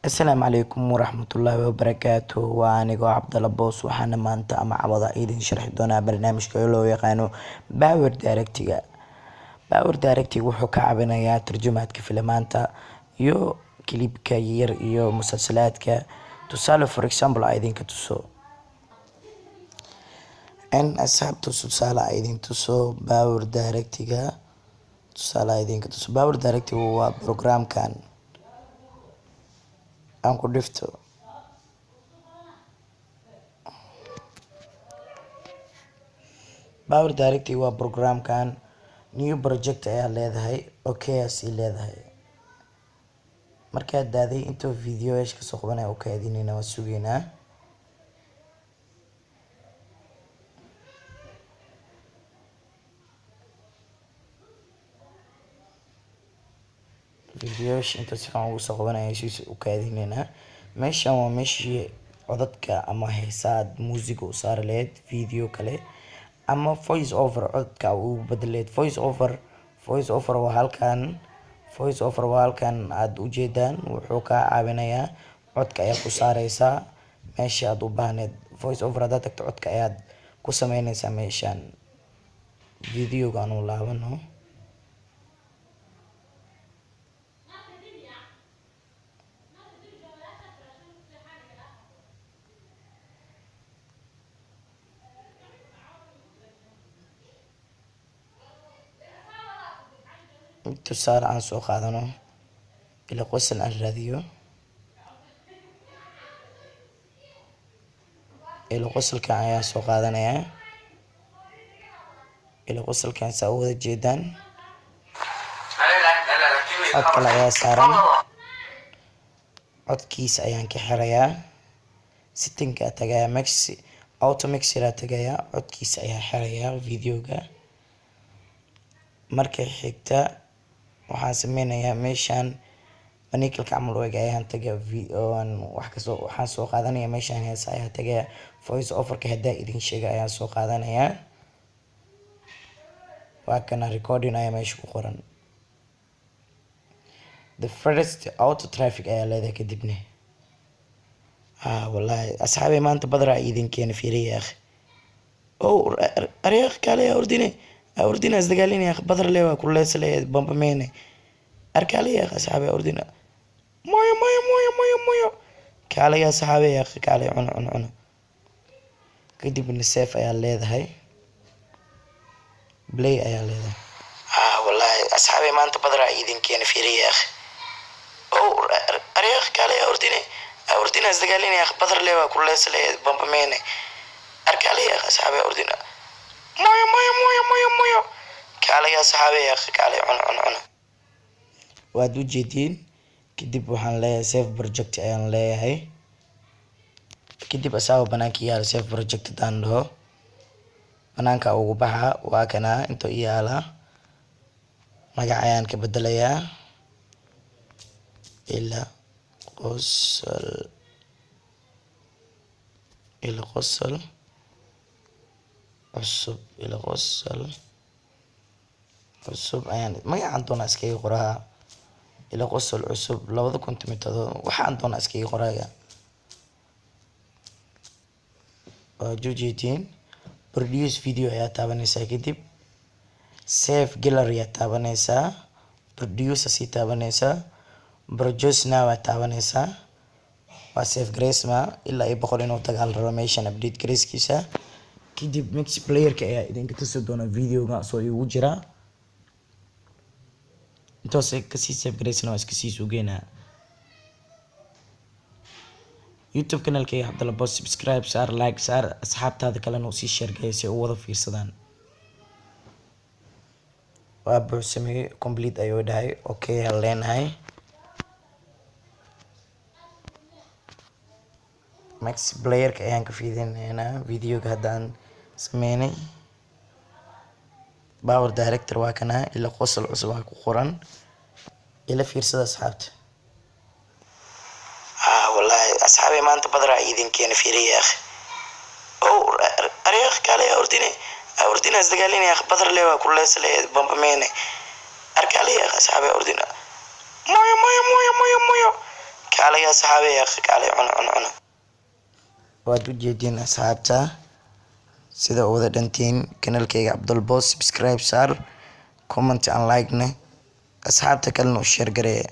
Asalaamu calaykum waraxmatullaahi wabarakaatu. Waa anigoo Cabdalla Boos. Waxaana maanta ama cawada idin sharxi doonaa barnaamijka loo yaqaano Power Directiga. Power Directiga wuxuu ka caawinayaa tarjumaadka filimaanta iyo clipka yar iyo musalsalaadka. Tusaale, for example, aa idinka tuso n asxaabta, tusaale aa idin tuso Power Directiga. Tusaale aa idinka tuso Power Directiga waa programkan aan ku dhifto. Power Directiga waa programkan. New project ayaa leedahay, okay aa sii leedahay. Markaad daaday intuu video yeesha kasoo qabanaya u kaadinayna, waa sugaynaa. Videoyaasha intuu si fiican ugu soo qabanaya siis u kaadinaynaa. Meeshan waa meeshii codadka ama heesaad muusiga u saari lahayd video kale ama voice over codka ugu bedeli lahayd. Voice over, voice over waa halkan. Voice over waa halkan aad ujeedaan. Wuxuu kaa caawinayaa, codka ayaa ku saareysaa meesha aad u baahneed. Voice over haddaad tagto, codka ayaad ku sameyneysaa meeshan. Videoga aan u laabano. Tusaale aan soo qaadano, ila qosol aan raadiyo. Ila qosolkan ayaan soo qaadanayaa. Ila qosolkan saa u wada jeedaan, cod kale ayaa saaran. Codkiisa ayaan ka xirayaa. Settingka tagayaa, mix, auto mixer tagayaa, codkiisa ayaa xirayaa videoga. Marka xigta waxaan sameynayaa meeshan panikalka camal u eg ayaan tagaya. Wax kasoo waxaan soo qaadanaya meeshan heesa ayaa tagaya. Voice overka haddaa idin sheega ayaan soo qaadanayaa. Waa kana, recording ayaa meesha ku qoran. The first auto traffic ayaa leedahay. Kadibna, wallahi asxaabi, maanta badra idin keena. Fiiriya akhi, oh aryaaq, kale ordine ordina isdagaalina akhi. Badar le waa kuleesle bamba meene arkaale ya akhi. Asxaabi, ordina moyo moyo moyo moyo moyo, kaale ya asxaabi ya akhi, kaale cuna cuna cuna. Kadibna save ayaa leedahay, play ayaa leedahay. Wallahi asxaabi, maanta badra idin keena. Fiiriya akhi, oh aryaaq, kaale ordine ordina isdagaalina akhi. Badar le waa kuleesle bamba meene arkaale ya akhi. Asxaabi, ordina moyo moyo moyo moyo moyo, kaale ya asxaabi ya akhi, kaale cuna cuna cuna. Waad u jeediin. Kadib waxaan leeyahay save project ayaan leeyahay. Kadib asaaba banaanka yaala. Save project haddaan dhaho, banaanka ugu baxa. Waa kana intuu yaala. Magac ayaan ka bedelayaa, ila qosol, ila qosol cusub, ila qosol cusub ayaan magacaan doonaa iskaga qoraa. Ila qosol cusub 2017, waxaan doonaa iskaga qoraya. Waad ujeediin. Produce video ayaa taabanaysaa, kadib save gallery ayaa taabanaysaa, produce sii taabanaysaa, produce now ayaa taabanaysaa. Waa save grace ma ilaa iyo 100 inuu dagaal rabo meeshan update gracekiisa. Kadib mix playerka ayaa idinka tusi doona videoga soo igu jira. Intoos kasii save gracena waa iska sii sugeynaa. YouTube channelkayga Cabdalla Boss subscribe saar, like saar, asxaabtaada kalena usii share gareey si ay u wada fiirsadaan. Waa buuxsamey, complete ayuu dhahay. Okay aan leenahay. Max playerka ayaan ka fiirinaynaa videoga haddaan sameynay. Power Director waa kana, ila qosol cusub waa ku qoran. Ila fiirsada asxaabta. Wallahi asxaabi, maanta badra idin keena. Fiiriya akhi, oh aryaaq, kaale ordine ordina isdagaalina akhi. Badar le waa kuleesle bamba meene arkaale ya akhi. Asxaabi, ordina moyo moyo moyo moyo moyo, kaale. Kaalay asxaabe, yaakhi, kaalay, cuna, cuna, cuna. Waad u jeediin asxaabta sida u wada dhantiin kanalkayga Cabdul Boss. Subscribe saar, comment and like ne, asxaabta kalena u share gareeya.